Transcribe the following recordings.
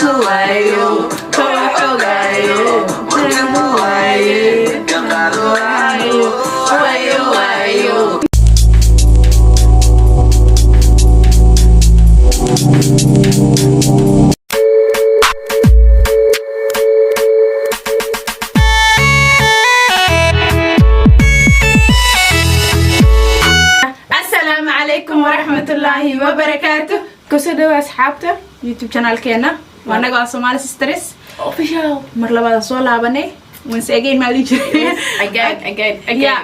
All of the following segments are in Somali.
Waayo, ka wax ogaayo, murtimo waaye, ka qaado waayo, waayo, waayo. Asalaamu calaykum waraxmatullaahi wabarakaatu. Kusoo dhawa, asxaabta, YouTube channelkeena. Waa anaga, waa Somali Sisters Official. Mar labaada soo laabanay, once again maa dhihi jiray. Again, again, again. Ya,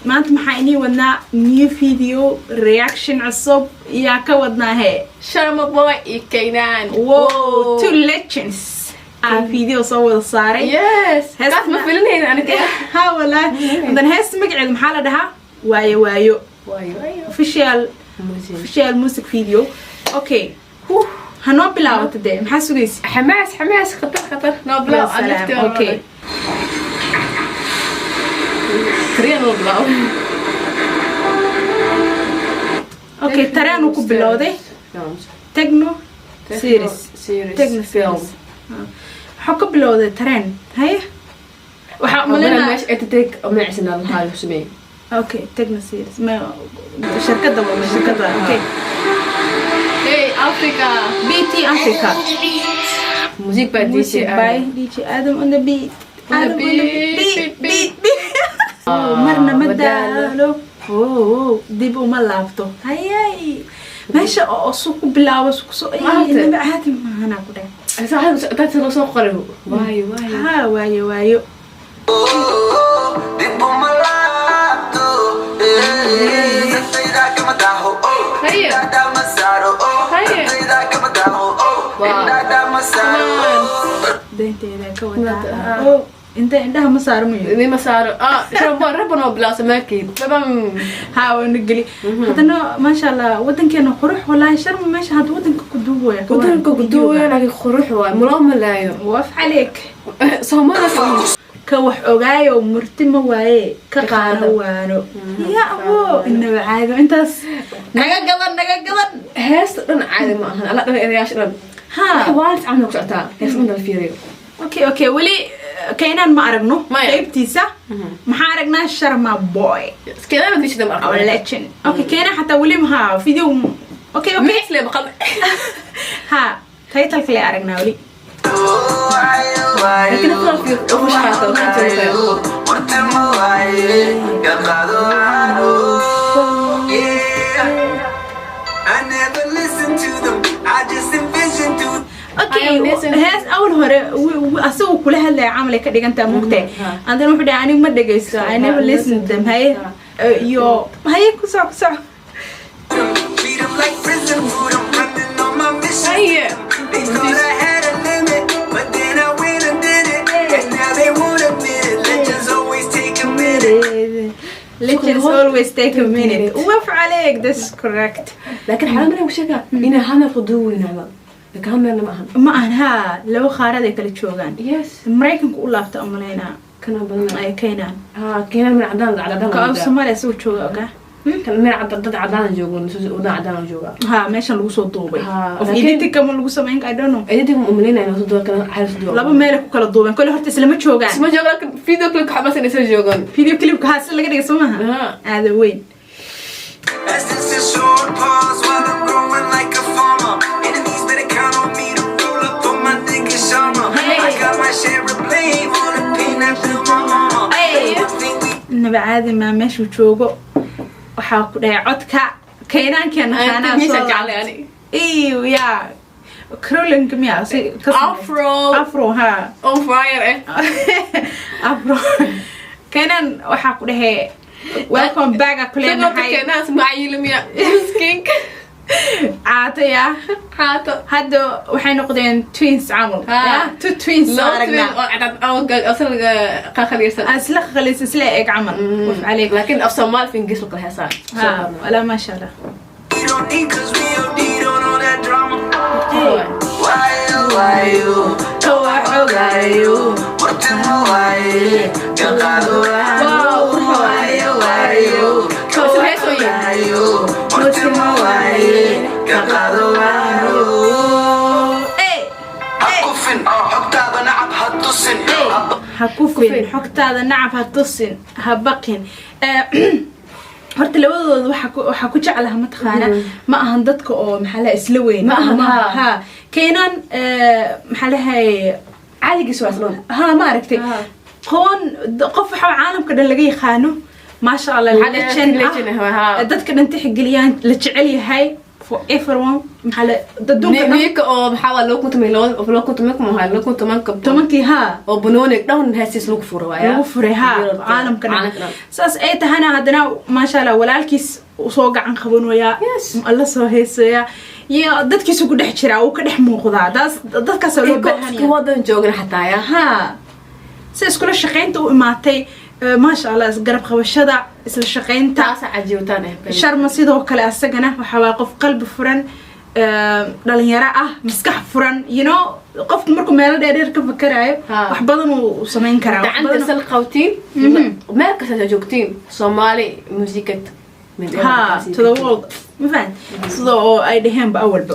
maanta maxaa inii wadnaa? New video reaction cusub yaa ka wadnaa he? Sharma Boy iyo K'naan. Wow, two legends aa video soo wada saaray. Yes. Heesta- Kaas ma filinayna aniga. Ha, walaahi. Haddana heesta magaceedu maxaa la dhahaa? Waayo Waayo. Waayo Waayo. Official. Music. Official music video. Okay, hanoo bilaabato dee, maxaa sugaysa? Xamaas, xamaas, khatar, khatar. No bilaw. Salaam. Okay. Korean no bilaw. Okay, tareenuu ku bilowday. Films. Techno series. Series. Techno film. Series. Waxaa ka bilowday tareen. Haye, waxaa umalina umalina meesha editing magaciisana lahaa lagu sameeyey. Okay, Techno Series ma shirkadda waa, ma shirkadda? Okay. Hey Africa. BT Africa. Music by DJ Music by Adam. DJ Adam on the beat. On the Adam on the beat, beat. beat, Beat, beat. Marna ma ma daalo. daalo. Oh, dib uma laabto. Hayay, meesha oo su ku bilaabo su kusoo Maanta. Inaba caadi maahana ku dheh. Taas loo soo qoray waayo waayo. Ha, waayo waayo. Dib uma laabto, naftayda kama daaho. Haye. Indhaha ma saaro. Haye. Naftayda kama daaho. Wow. Indhaha ma saaro. Deynteeda ka wadaa oo inta indhaha ma saaro mayo. Nima saaro ah rabo rabo noo bilaw samaakiin babam. Ha, waana geli haddana. Maasha Allah, wadankeena qurux walaahi. Sharma meesha hadda wadanka ku duubaya. Wadanka guduwaya, laakiin qurux waay, muloo malaayo. Waf caleek. Soomaalida. Ka wax ogaayo murti ma waaye, ka Ka qaado qaado. Waano ya abo, inaba caado intaas naga gadan, naga gadan. Heesta dhan caadi ma ahan, alla dhan erayaasha dhan. Ha. Waalis camal ku socotaa heesta dhan la fiiriyo. Okay, weli K'naan ma aragno. Maya. Qaybtiisa maxaa aragnaa? Sharma Boy. K'naan dishida ma Our arko. legend. Okay, K'naan xataa weli maha video. Okay. Mix le maqal. Ha, title kale aragnaa weli. Laakiin afka fiir ufush qaato. Murti ma waaye, ka qaado waano. Yeah. I never listen to them. I just envision to Okay. I am listening. Hees awal hore asagoo kula hadlaya camal ay ka dhigantaa, mugtee? Ha. And then wuxuu dhahay, anigu ma dhegaysto, I never listen to them. Haye. Iyo haye, ku soco, ku soco. Treat 'em like prison food. I'm running on my mission. Haye. They thought I had a limit, but then I went and did it. And now they won't admit it. Legends always take a minute. Legends always take a minute. Waf عليك, that's correct. Laakiin xaalan baan ku sheegaa inay hal meel ku duuwayn camal, laakiin hal meelna ma ahan. Ma ahan, haa, laba qaarad ay kala joogaan. Yes. Maraykanku u laabta umaleynaa. Kana badan. Ay keenaan. Ha, K'naan meel cadaan cadaan. Ka Soomaaliya isagoo jooga, ogaa. Kan meel cad, dad cadaan joogo, wadan cadaan jooga. Ha, meeshan lagu soo duubay. Ha, of laakiin- editing kama lagu samayn, I don't know. Editing ma umaleynaya inuu soo duuba kana xaalis duuba. Laba meel ay ku kala duubeen kole, horta islama joogaan. Isma joogaan, laakiin video clip xabasan isla joogaan. Video clipka haa si laga dhigay, soo maaha? Ha. Aada weyn. That's just a short pause while I'm growing like a farmer. Enemies better count on me to roll up on my nigga Sharma. I got my share of blame for the pain I feel my mama. Hey. One thing we Naba caadi maa meeshuu joogo. Waxaa ku dhahay codka K'naankeena naqaanaa. Miisa soo jeclay ani. Ew, ya Krolinka miya si ka samey- Afro. Afro, ha. On fire eh. Afro K'naan waxaa ku dhahay, welcome back a ku leenahay. K'naan's macayilumiya miskiinka. Caataya. Xaato. Hadda waxay noqdeen twins camal. Ha. Ya, two twins loo aragnaa. twin oo cadcad oo asaga qaqaliysan. Isla qalis, isla eg camal. Waf عليك. Laakiin af Soomaali fi Ingiriis kala heesaa. Ha, walaa, maasha Allah. don't need, 'cause we OD'd on all that drama. Why you, why you? Ka wax ogaayo. Murti ma waaye, ka qaado Wow. waayo waayo. Ka Isla wax heesooyin. ogaayo, murti ma waaye, ka qaado waayo. Hey. kufin, xogtaada nacab ha tusin. Ha kufin, xogtaada nacab ha tusin, ha baqin. Horta labadooda waxaa ku jeclaha, mataqaana, ma ahan dadka oo, maxaa lahay, isla weyn. Ma ahan, ha. Ha, K'naan, maxaa lahay, Caadigiis waa isla. Ha, ma aragtay? Ha. Qoon qof waxaa caalamka dhan laga yaqaano, maasha Allah, legend ah. Legend ah, ha. Dadka dhan tixgeliyaan, la jecel yahay for everyone, maxaa la dadunka dhan. Niinka oo maxaa waa 2010, 2010 ma 2010-ka. 10-kii, ha. Oo banooni dhan heesiis lagu furay waaya. Lagu furay, ha, caalamka dhan. Caalamka dhan. Saas ay tahana, haddana maasha Allah, walaalkiis uu soo gacan qabanayaa, alla soo heesaya iyo dadkiisu ku dhex jiraa, uu ka dhex muuqdaa. Taas dadkaas loo baahan Isku yahay. wadan joogna xataa ya. Ha, si iskula shaqaynta u imaatay, maasha Allah, isgarab qabashada, isla shaqaynta. Taasa cajiibtaan eh. Sharma sidoo kale, asagana waxa waa qof qalbi furan, dhalinyaro ah, maskax furan. Qofku markuu meelo dheerdheer ka fakarayo, Ha. wax badan uu samayn karaa, wax gacanta badan. Sal qabtiin meel kasta joogtiin, Soomaali muusikad. Ha, to the world, ma fahan sida oo ay dhaheenba awalba.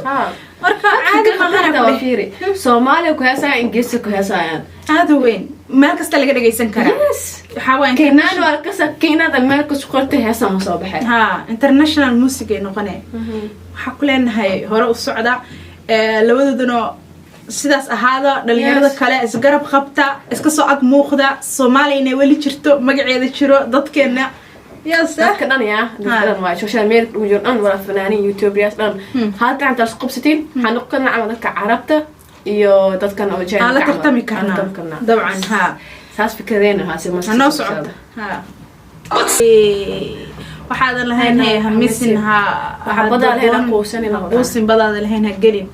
Marka caadi maahana ku dheh. Fiiri, Soomaaliya ku heesayaan, Ingiriiska ku heesayaan. Aada weyn, meel kasta laga dhagaysan karaa. Waxaa waa K'naan waa kasa K'naanda meel kas qortay heesan ma soo baxay. Ha, international music ay noqonee. Waxaa ku leenahay hore u socda. Labadooduna sidaas ahaada dhalinyarada kale, isgarab qabta, iska soo ag muuqda. Soomaaliya inay weli jirto, magaceeda jiro, dadkeena, yes. Dadka dhan ya, dadka dhan waa social media ugu jiro dhan, wala fanaaniin, YouTubers dhan, hadda gacanta isku qabsatiin, waxaan noqon karnaa camal dadka Carabta iyo dadkan oo China. Aan la camal. tartami Aan la karnaa. tartami karnaa. Dabcan, ha. Saas fikradeena haase. Ha noo socota, ha. Waxaadan lahayn he ha misin, ha. Waxa badaa lahayn ha quusanin. Ha quusin, badaada lahayn ha gelin.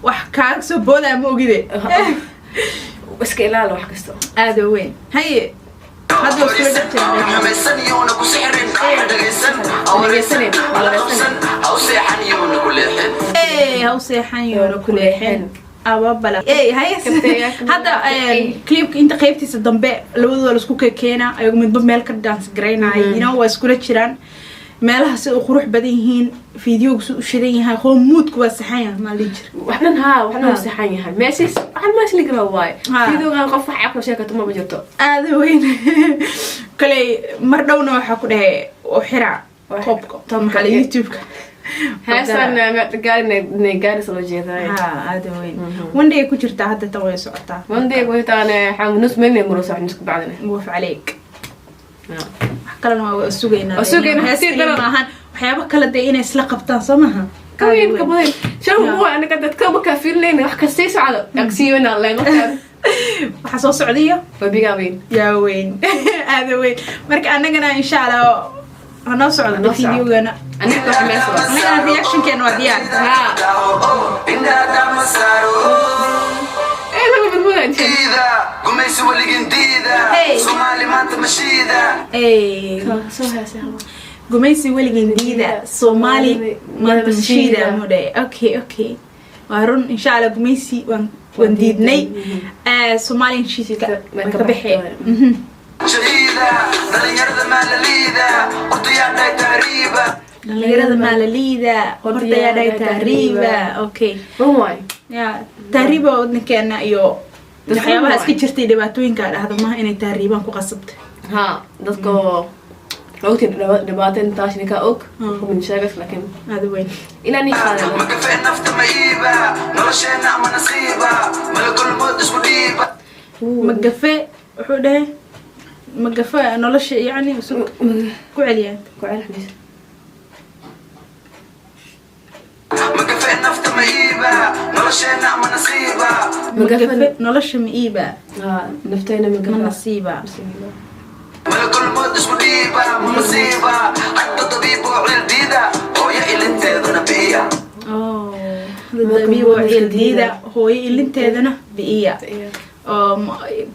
Wax kaaga soo boodaya ma ogide. Iska ilaali wax kasta. Aada u weyn. Haye, hadda waa iskula dhex jirnay. Xumaysan yoona ku sixrin, ha dhagaysan, ha waraysan, ha la qabsan, ha u seexan yoona ku leexin. Hey, ha u seexan yoona ku leexin ababala. Hey, haye. Hadda clipka inta qaybtiisa dambe labadooda la isku keena, ayagu midba meel ka dance garaynaya, waa iskula jiraan. Meelaha si u qurux badan yihiin, videoga si u shidan yahay, qoo moodku waa saxan yahay, maa lihi jira. Wax dhan, haa, wax dhan waa saxan yahay meeshis, waxan meesha ligara waaye. Videogan qof wax ceeb ka sheekato maba jirto. Aada weyn. Kaley mar dhowna waxaa ku dhahay oo xira toobka, maxaa la, YouTube-ka. Heestan gaari inay gaarisa loo jeedaa. Ha, aada weyn. One day ay ku jirtaa, hadda tan way socotaa. One day waytaan nus meel murusa nus ku bacdina. Waf caleyk. Wax kalena waa sugaynaa. Waa sugaynaa. Hees Si kaliya daran. maahan, waxyaabo kale dee inay isla qabtaan, soo maha? Kaweyn ka badan shan huwa anaga dadka markaa fiirinayna wax kastay socdo agsiiwana leen markaan. Waxaa soo socdayo. Webigaa weyn. Yaa weyn, aada weyn. Marka annagana insha Allah hanoo socdo. Hanoo socdo. Videogana. Aniga wax meesha waa. Annagana reactionkeena waa diyaar. Ha. Indhaha ma saaro. Ee laga badbadaa. Diida gumaysi weligin diida. Hey. Soomaali maanta mashiida. Ey, soo heesay. Gumaysi weligin diida, Soomaali maanta mashiida mudhe. Okay, waa run. Insha Allah gumaysi waan diidnay. Soomaaliyan shiidka waan ka baxee. Shahiida dhalinyarada maalaliida, ordayaa dhahay tahriiba. Dhalinyarada maalaliida, hortayaa dhahay tahriiba. Okay. Run waay. Ya, tahriiba wadankeena iyo Dadka waxyaabaha waay. iska jirtay, dhibaatooyinka dhahdo maaha inay tahriibaan ku qasabtay. Ha, dadka ogti dhibaato intaas ninka og kumin sheegas, laakiin Aada weyn. Ilaa nii qaadana. Magafe nafta ma iiba, nolosheenna ama nasiiba, malakulmood isku dhiiba. Magafe wuxuu dhahay, magafe nolosha, yacni ku celiyaan. Ku cel xadiis. Magafe nafta ma iiba, nolosheenna ama nasiiba. Magafe nolosha ma iiba. Ha, naftayna ma magafe. Nasiiba. Malakulmood isku dhiiba, ma masiiba, hadda dabiib oo ciil diida, hooyo ilinteedana bi'iya. Oh, dabiibo ciil diida, hooyo ilinteedana bi'iya.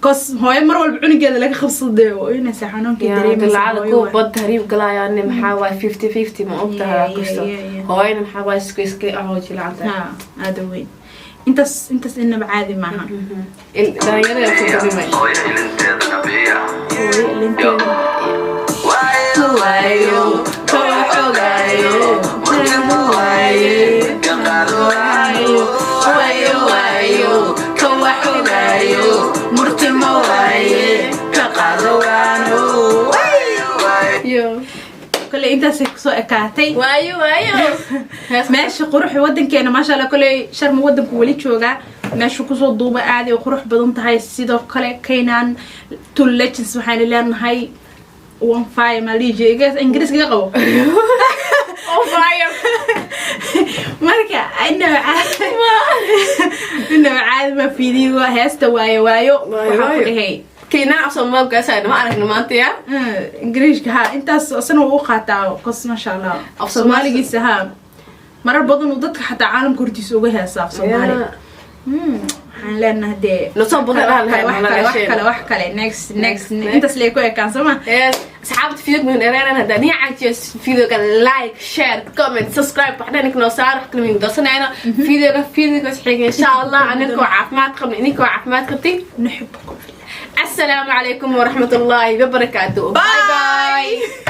Cos hooyo mar walba cunugeeda laga qabsado dee waa inaysa xanuunkii dareemaysa. Dilacada Hooyo kuwa waay. Bad tahriib galayaan maxaa waay, 50-50, ma ogtahay? Kasto hooyana maxaa waay, iska iska ahoo jilacanta. Ha, aada weyn. Intaas inaba caadi maaha. Dhalinyarada ku dabimay. Hooyo ilinteedana bi'iya. Hooyo ilinteeda. Waayo waayo kala xogaayo waaye, waayo waayo kawa. Intaasay kusoo ekaatay. Waayo, waayo. Meesha quruxda wadankeena, maasha Allah. Koley Sharma wadanku weli joogaa, meesha kusoo duuba aaday u qurux badan tahay. Sidoo kale Kaynan Two Legends waxaynu leenahay one fire maa dhihi jiray? Ingiriiska iga qabo. On fire. Marka inaba caadi ma fiidiyo heesta Waayo Waayo. Waayo, waxaa ku Waayo. dhahay Kaynan af Soomaaligaasayna ma aragna maanta ya. Ingiriishka ha, intaas isna wuu u qaataa kos, maasha Allah. Af Soomaaligiisa ha, marar badan uu dadka xataa caalamka hortiisa uga heesa af Soomaali. Waxaan leenahay dee Lasoo badan wax kale, dhahan wax kale, wax lahayn. kale, wax kale, next, next. Next. Intaas lee ku ekaan soo ma? Yes, asxaabta, video min dheeraan. Haddaa nii cajiyo videoga, like, share, comment, subscribe, waxdhan ninknoo saar, wax kale min doorsanayno. Videoga xiga, insha Allah, aninkoo caafimaad qabna, idinkoo caafimaad qabtay. نحبكم. Assalaamu calaykum waraxmatullaahi wabarakaatu. Bye.